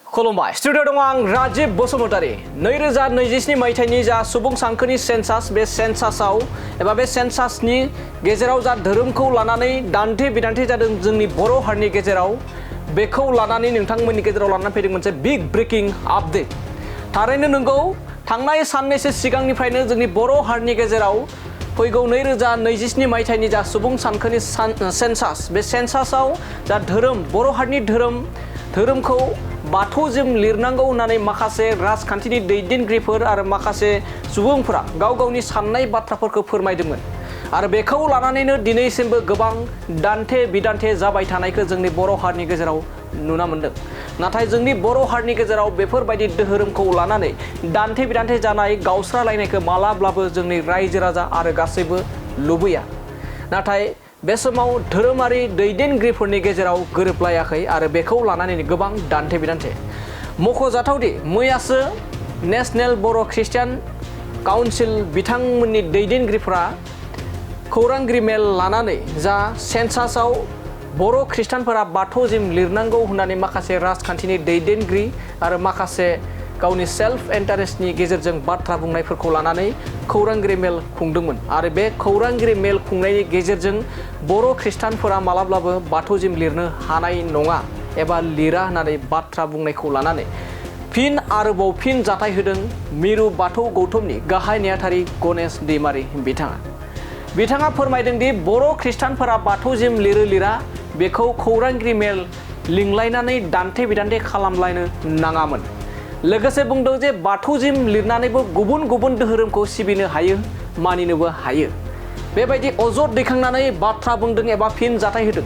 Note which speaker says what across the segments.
Speaker 1: खुलुमबाय स्टुडिअ दङ आं राजिब बसुमतारी 2027 मायथाइनि जा सुबुं सानखोनि सेन्सास बे सेन्सासाव एबा बे सेन्सासनि गेजेराव जा धोरोमखौ लानानै दान्थे बिदान्थे जादों जोंनि बर' हारिनि गेजेराव बेखौ लानानै नोंथांमोननि गेजेराव लानानै फैदों मोनसे बिग ब्रेकिं आपडेट थारैनो नंगौ थांनाय साननैसो सिगांनिफ्रायनो जोंनि बर' हारिनि गेजेराव फैगौ 2027 मायथाइनि जा सुबुं सानखोनि सेन्सास बे सेन्सासाव जा धोरोम बर' हारिनि धोरोमखौ बाथौजों लिरनांगौ होननानै माखासे राजखान्थिनि दैदेनगिरिफोर आरो माखासे सुबुंफोरा गाव गावनि साननाय बाथ्राफोरखौ फोरमायदोंमोन आरो बेखौ लानानैनो दिनैसिमबो गोबां दान्थे बिदान्थे जाबाय थानायखौ जोंनि बर' हारिनि गेजेराव नुना मोन्दों नाथाय जोंनि बर' हारिनि गेजेराव बेफोरबायदि धोरोमखौ लानानै दान्थे बिदान्थे जानाय गावस्रालायनायखौ मालाब्लाबो जोंनि रायजो राजा आरो गासैबो लुबैया नाथाय बे समाव धोरोमारि दैदेनगिरिफोरनि गेजेराव गोरोबलायाखै आरो बेखौ लानानै गोबां दान्थे बिदान्थे मख'जाथावदि मैयासो नेशनेल बर' ख्रिस्टियान काउन्सिल बिथांमोननि दैदेनगिरिफोरा खौरांगिरि मेल लानानै जा सेन्सासाव बर' ख्रिस्टानफोरा बाथौजिम लिरनांगौ होननानै माखासे राजखान्थिनि दैदेनगिरि आरो माखासे गावनि सेल्फ इन्टारेस्टनि गेजेरजों बाथ्रा बुंनायफोरखौ लानानै खौरांगिरि मेल खुंदोंमोन आरो बे खौरांगिरि मेल खुंनायनि गेजेरजों बर' ख्रिस्टानफोरा मालाब्लाबो बाथौजिम लिरनो हानाय नङा एबा लिरा होननानै बाथ्रा बुंनायखौ लानानै फिन जाथाय होदों मिरु बाथौ गौथुमनि गाहाय नेहाथारि गणेश दैमारि बिथाङा फोरमायदों दि बर' ख्रिस्टानफोरा बाथौजिम लिरा बेखौ खौरांगिरि मेल लिंलायनानै दान्थे बिदान्थे खालामलायनो नाङामोन लोगोसे बुंदों जे बाथौजिम लिरनानैबो गुबुन गुबुन धोरोमखौ सिबिनो हायो मानिनोबो हायो बेबायदि अजद दैखांनानै बाथ्रा बुंदों एबा फिन जाथाय होदों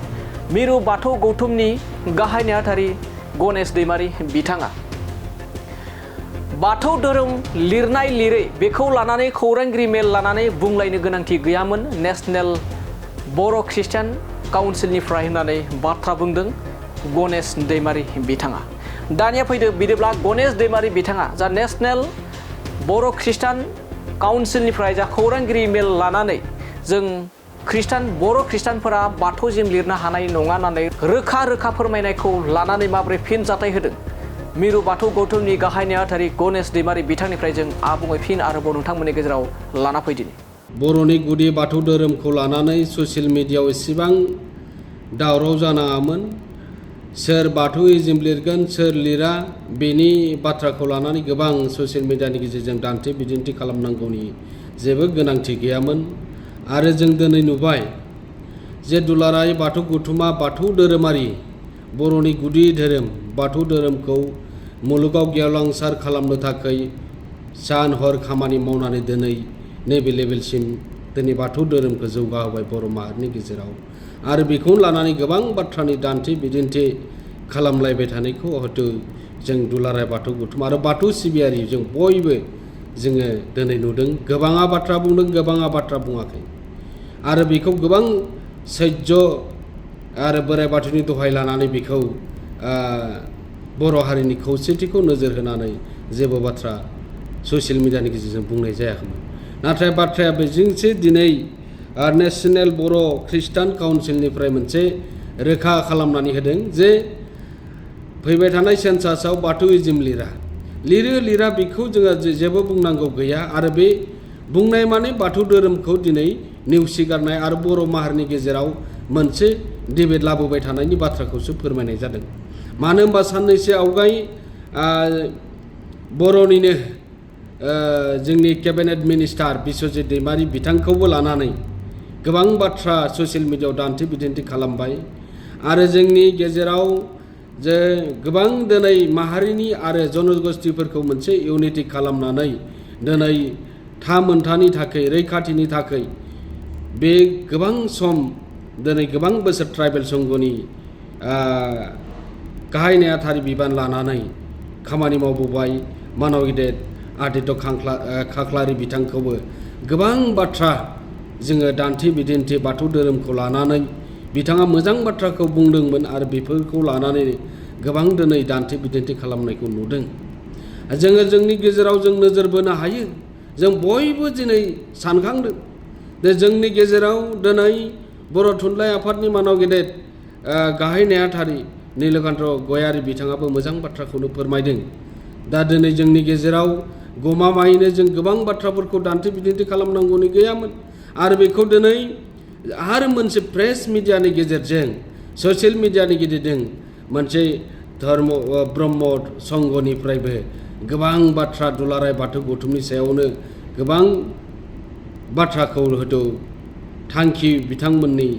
Speaker 1: मिरु बाथौ गौथुमनि गाहाय नेहाथारि गणेश दैमारि बिथाङा बाथौ धोरोम लिरनाय लिरै बेखौ लानानै खौरांगिरि मेल लानानै बुंलायनो गोनांथि गैयामोन नेशनेल बर' ख्रिस्टियान काउन्सिलनिफ्राय होननानै बाथ्रा बुंदों गणेश दैमारि बिथाङा दानिया फैदो बिदिब्ला गणेश दैमारि बिथाङा जा नेशनेल बर' ख्रिस्टान काउन्सिलनिफ्राय जा खौरांगिरि मेल लानानै जों बर' ख्रिस्टानफोरा बाथौजिम लिरनो हानाय नङा होननानै रोखा फोरमायनायखौ लानानै माबोरै फिन जाथाय होदों मिरु बाथौ गौथुमनि गाहाय नेहाथारि गणेश दैमारि बिथांनिफ्राय जों आबुङै फिन आरोबाव नोंथांमोननि गेजेराव लाना फैदिनि
Speaker 2: बर'नि गुदि बाथौ धोरोमखौ लानानै ससियेल मिडियायाव एसेबां दावराव जानाङामोन सोर बाथौइजिम लिरगोन सोर लिरा बेनि बाथ्राखौ लानानै गोबां ससियेल मिडियानि गेजेरजों दान्थे बिदान्थे खालामनांगौनि जेबो गोनांथि गैयामोन आरो जों दिनै नुबाय जे दुलाराय बाथौ गौथुमा बाथौ धोरोमारि बर'नि गुदि धोरोम बाथौ धोरोमखौ मुलुगाव गेवलांसार खालामनो थाखाय सान हर खामानि मावनानै दिनै नैबे लेभेलसिम दिनै बाथौ धोरोमखौ जौगाहोबाय बर' माहारिनि गेजेराव आरो बेखौनो लानानै गोबां बाथ्रानि दान्थे बिदान्थे खालामलायबाय थानायखौ हयथ' जों दुलाराय बाथौ गौथुम आरो बाथौ सिबियारि जों बयबो जोङो दिनै नुदों गोबाङा बाथ्रा बुंदों गोबाङा बाथ्रा बुङाखै आरो बेखौ गोबां सैज्य आरो बोराइ बाथौनि दहाय लानानै बेखौ बर' हारिनि खौसेथिखौ नोजोर होनानै जेबो बाथ्रा ससियेल मिडियानि गेजेरजों बुंनाय जायाखैमोन नाथाय बाथ्राया बेजोंसो दिनै नेशनेल बर' ख्रिस्टान काउन्सिलनिफ्राय मोनसे रोखा खालामनानै होदों जे फैबाय थानाय सेन्सासाव बाथौइजिम लिरा बेखौ जोङो जेबो बुंनांगौ गैया आरो बे बुंनाय माने बाथौ धोरोमखौ दिनै नेवसिगारनाय आरो बर' माहारिनि गेजेराव मोनसे डिबेट लाबोबाय थानायनि बाथ्राखौसो फोरमायनाय जादों मानो होनबा साननैसो आवगाय बर'निनो जोंनि केबिनेट मिनिस्टार बिस्वजित दैमारि बिथांखौबो लानानै गोबां बाथ्रा ससियेल मिडियायाव दान्थे बिदान्थे खालामबाय आरो जोंनि गेजेराव जे गोबां दिनै माहारिनि आरो जनगोष्ठीफोरखौ मोनसे इउनिटि खालामनानै दिनै मोनथानि थाखाय रैखाथिनि थाखाय बे गोबां सम दिनै गोबां बोसोर ट्राइबेल संघनि गाहाय नेहाथारि बिबान लानानै खामानि मावबोबाय मानव गेदेर आदित्य खाख्लारि बिथांखौबो गोबां बाथ्रा जोङो दान्थे बिदान्थे बाथौ धोरोमखौ लानानै बिथाङा मोजां बाथ्राखौ बुंदोंमोन आरो बेफोरखौ लानानै गोबां दिनै दान्थे बिदान्थे खालामनायखौ नुदों जोङो जोंनि गेजेराव जों नोजोर बोनो हायो जों बयबो दिनै सानखांदों जे जोंनि गेजेराव दिनै बर' थुनलाइ आफादनि मानव गेदेर गाहाय नेहाथारि नीलकान्त गयारी बिथाङाबो मोजां बाथ्राखौनो फोरमायदों। दा दिनै जोंनि गेजेराव गमामायैनो जों गोबां बाथ्राफोरखौ दान्थे बिदिन्थि खालामनांगौनि गैयामोन आरो बेखौ दिनै आरो मोनसे प्रेस मिडियानि गेजेरजों ससियेल मिडियानि गेजेरजों मोनसे ब्रह्म संघनिफ्रायबो गोबां बाथ्रा दुलाराय बाथौ गौथुमनि सायावनो गोबां बाथ्राखौ हयथ' थांखि बिथांमोननि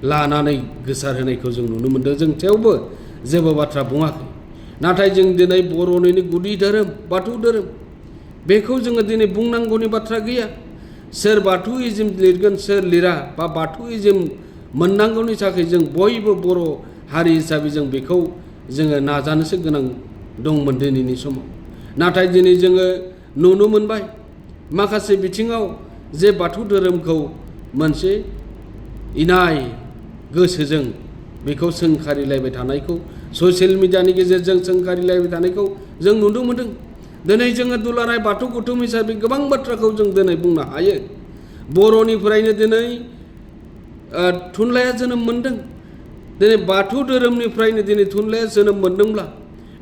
Speaker 2: लानानै गोसारहोनायखौ जों नुनो मोन्दों। जों थेवबो जेबो बाथ्रा बुङाखै। नाथाय जों दिनै बर'निनो गुदि धोरोम बाथौ धोरोम बेखौ जोङो दिनै बुंनांगौनि बाथ्रा गैया। सोर बाथौइज्म लिरगोन सोर लिरा बा बाथौइज्म मोननांगौनि थाखाय जों बयबो बर' हारि हिसाबै जों बेखौ जोङो नाजानोसो गोनां दंमोन दिनैनि समाव। नाथाय दिनै जोङो नुनो मोनबाय माखासे बिथिङाव जे बाथौ धोरोमखौ मोनसे इनाय गोसोजों बेखौ सोंखारिलायबाय थानायखौ ससियेल मिडियानि गेजेरजों सोंखारिलायबाय थानायखौ जों नुनो मोनदों। दिनै जोङो दुलाराय बाथौ गौथुम हिसाबै गोबां बाथ्राखौ जों दिनै बुंनो हायो। बर'निफ्रायनो दिनै थुनलाइया जोनोम मोन्दों। दिनै बाथौ धोरोमनिफ्रायनो दिनै थुनलाइया जोनोम मोन्दोंब्ला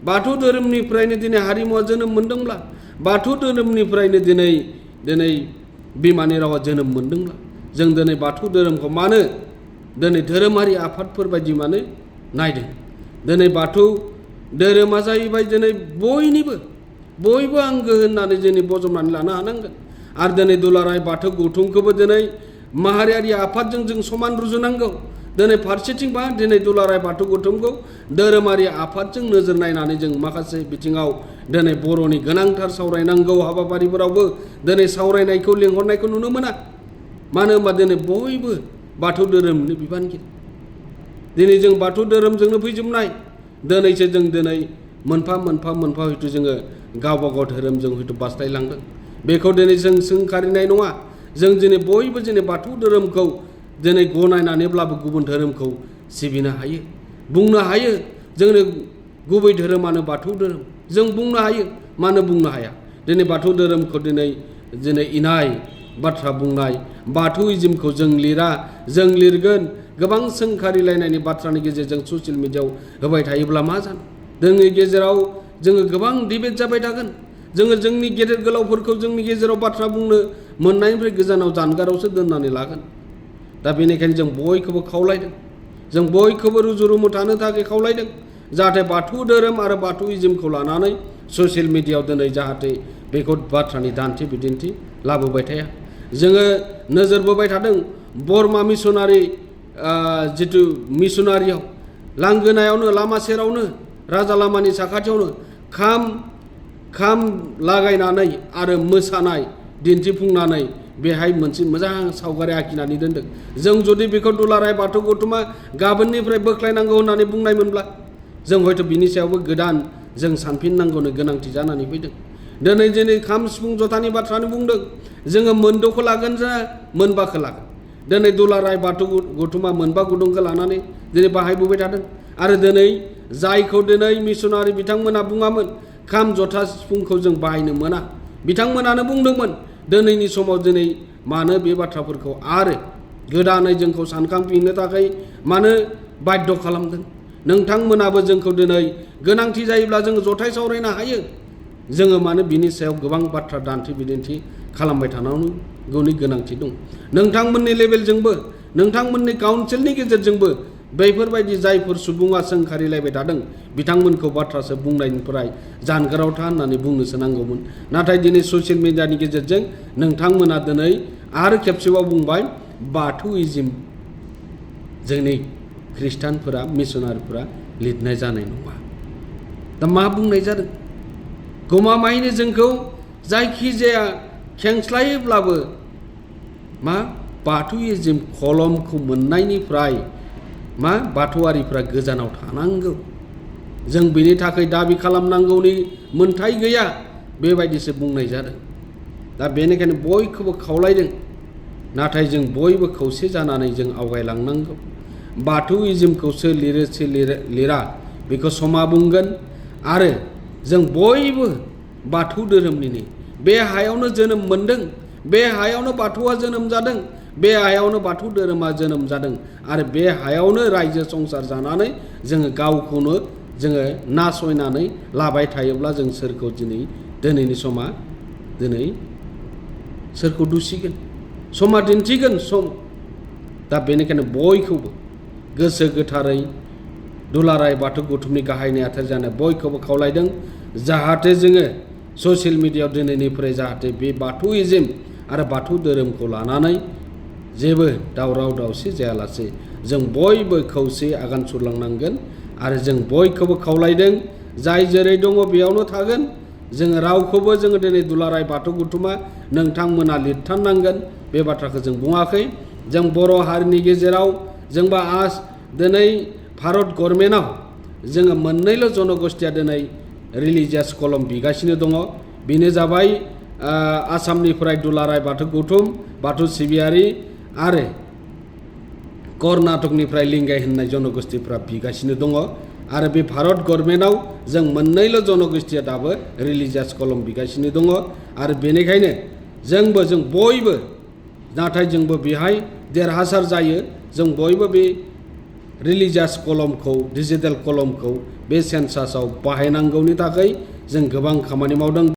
Speaker 2: बाथौ धोरोमनिफ्रायनो दिनै हारिमुवा जोनोम मोन्दोंब्ला बाथौ धोरोमनिफ्रायनो दिनै बिमानि रावा जोनोम मोन्दोंब्ला जों दिनै बाथौ धोरोमखौ मानो दिनै धोरोमारि आफादफोर बायदि मानो नायदों। दिनै बाथौ धोरोमा जाहैबाय दिनै बयबो आंगो होननानै दिनै बजबनानै लानो हानांगोन आरो दिनै दुलाराय बाथौ गौथुमखौबो दिनै माहारियारि आफादजों जों समान रुजुनांगौ। दिनै फारसेथिंबा दिनै दुलाराय बाथौ गौथुमखौ धोरोमारि आफादजों नोजोर नायनानै जों माखासे बिथिङाव दिनै बर'नि गोनांथार सावरायनांगौ हाबाफारिफोरावबो दिनै सावरायनायखौ लिंहरनायखौ नुनो मोना। मानो होनबा दिनै बयबो बाथौ धोरोमनि बिबानगिरि। दिनै जों बाथौ धोरोमजोंनो फैजोबनाय। दिनैसो जों दिनै मोनफा हयथ' जोङो गावबा गाव धोरोमजों हयथ' बास्लायलांदों। बेखौ दिनै जों सोंखारिनाय नङा। जों दिनै बयबो दिनै बाथौ धोरोमखौ दिनै गनायनानैब्लाबो गुबुन धोरोमखौ सिबिनो हायो, बुंनो हायो जोंनो गुबै धोरोमानो बाथौ धोरोम। जों बुंनो हायो, मानो बुंनो हाया? दिनै बाथौ धोरोमखौ दिनै इनाय बाथ्रा बुंनाय बाथौइज्मखौ जों लिरा जों लिरगोन गोबां सोंखारिलायनायनि बाथ्रानि गेजेरजों ससियेल मिडियायाव होबाय थायोब्ला मा जानो? जोंनि गेजेराव जोङो गोबां डिबेट जाबाय थागोन। जोङो जोंनि गेदेर गोलावफोरखौ जोंनि गेजेराव बाथ्रा बुंनो मोननायनिफ्राय गोजानाव जानगारावसो दोननानै लागोन। दा बेनिखायनो जों बयखौबो खावलायदों, जों बयखौबो रुजु रुमु थानो थाखाय खावलायदों जाहाथे बाथौ धोरोम आरो बाथौइज्मखौ लानानै ससियेल मिडियायाव दिनै जाहाथे बेखौ बाथ्रानि दान्थे बिदिन्थि लाबोबाय थाया। जोङो नोजोर बोबाय थादों बरमा मिसनारि जिथु मिसनारियाव लांगोनायावनो लामा सेरावनो राजा लामानि साखाथियावनो खाम लागायनानै आरो मोसानाय दिन्थिफुंनानै बेहाय मोनसे मोजां सावगारि आखिनानै दोनदों। जों जुदि बेखौ दुलाराय बाथौ गौथुमा गाबोननिफ्राय बोख्लायनांगौ होननानै बुंनायमोनब्ला जों हयथ' बिनि सायावबो गोदान जों सानफिननांगौनो गोनांथि जानानै फैदों। दिनै खाम सिफुं जथानि बाथ्रानो बुंदों। जोङो मोनद'खौ लागोन ना मोनबाखौ लागोन? दिनै दुलाराय बाथौ गौथुमा मोनबा गुदुंखौ लानानै दिनै बाहायबोबाय थादों आरो दिनै जायखौ दिनै मिसनारि बिथांमोना बुङामोन खाम जथा सिफुंखौ जों बाहायनो मोना बिथांमोनानो बुंदोंमोन। दिनैनि समाव दिनै मानो बे बाथ्राफोरखौ आरो गोदानै जोंखौ सानखांफिननो थाखाय मानो बाध्य खालामदों? नोंथांमोनाबो जोंखौ दिनै गोनांथि जायोब्ला जोङो जथाय सावरायनो हायो। जोङो मानो बिनि सायाव गोबां बाथ्रा दान्थे बिदिन्थि खालामबाय थानांगौनि गोनांथि दं? नोंथांमोननि लेभेलजोंबो नोंथांमोननि काउन्सिलनि गेजेरजोंबो बैफोरबायदि जायफोर सुबुङा सोंखारिलायबाय थादों बिथांमोनखौ बाथ्रासो बुंनायनिफ्राय जानगाराव था होननानै बुंनोसो नांगौमोन। नाथाय दिनै ससियेल मिडियानि गेजेरजों नोंथांमोना दिनै आरो खेबसेबाव बुंबाय बाथौइज्म जोंनि ख्रिस्टानफोरा मिसनारिफोरा लिरनाय जानाय नङा। दा मा बुंनाय जादों? गमामायैनो जोंखौ जायखिजाया खेंस्लायोब्लाबो बाथौइज्म खलमखौ मोननायनिफ्राय बाथौआरिफ्रा गोजानाव थानांगौ। जों बेनि थाखाय दाबि खालामनांगौनि मोन्थाय गैया बेबायदिसो बुंनाय जादों। दा बेनिखायनो बयखौबो खावलायदों। नाथाय जों बयबो खौसे जानानै जों आवगायलांनांगौ। बाथौइज्मखौ सोर लिरो सोर लिरा बेखौ समा बुंगोन आरो जों बयबो बाथौ धोरोमनिनो बे हायावनो जोनोम मोनदों, बे हायावनो बाथौआ जोनोम जादों, बे हायावनो बाथौ धोरोमा जोनोम जादों आरो बे हायावनो रायजो संसार जानानै जोङो गावखौनो जोङो नासयनानै लाबाय थायोब्ला जों सोरखौ दिनैनि समा दिनै सोरखौ दुसिगोन समा दिन्थिगोन सम दा बेनिखायनो बयखौबो गोसो गोथारै दुलाराय बाथौ गौथुमनि गाहाय नेहाथारि जानाय बयखौबो खावलायदों जाहाथे जोङो ससियेल मिडियायाव दिनैनिफ्राय जाहाथे बे बाथौइज्म आरो बाथौ धोरोमखौ लानानै जेबो दावराव दावसि जायालासे जों बयबो खौसेयै आगान सुरलांनांगोन आरो जों बयखौबो खावलायदों जाय जेरै दङ बेयावनो थागोन जोङो रावखौबो जोङो दिनै दुलाराय बाथौ गौथुमा नोंथांमोना लिरथारनांगोन बे बाथ्राखौ जों बुङाखै जों बर' हारिनि गेजेराव जोंबा दिनै भारत गभर्नमेन्टआव जोङो मोननैल' जनगोष्ठीया दिनै रिलिजियास कलम बिगासिनो दङ बेनो जाबाय आसामनिफ्राय दुलाराय बाथौ गौथुम बाथौ सिबियारि आरो कर्नाटकनिफ्राय लिंगाय होननाय जनगोष्ठीफ्रा बिगासिनो दङ आरो बे भारत गभर्नमेन्टआव जों मोननैल' जनगोष्ठीया दाबो रिलिजियास कलम बिगासिनो दङ आरो बेनिखायनो जों बयबो नाथाय जोंबो बेहाय देरहासार जायो जों बयबो बे रिलिजियास कलमखौ डिजिटेल कलमखौ बे सेन्सासाव बाहायनांगौनि थाखाय जों गोबां खामानि मावदों।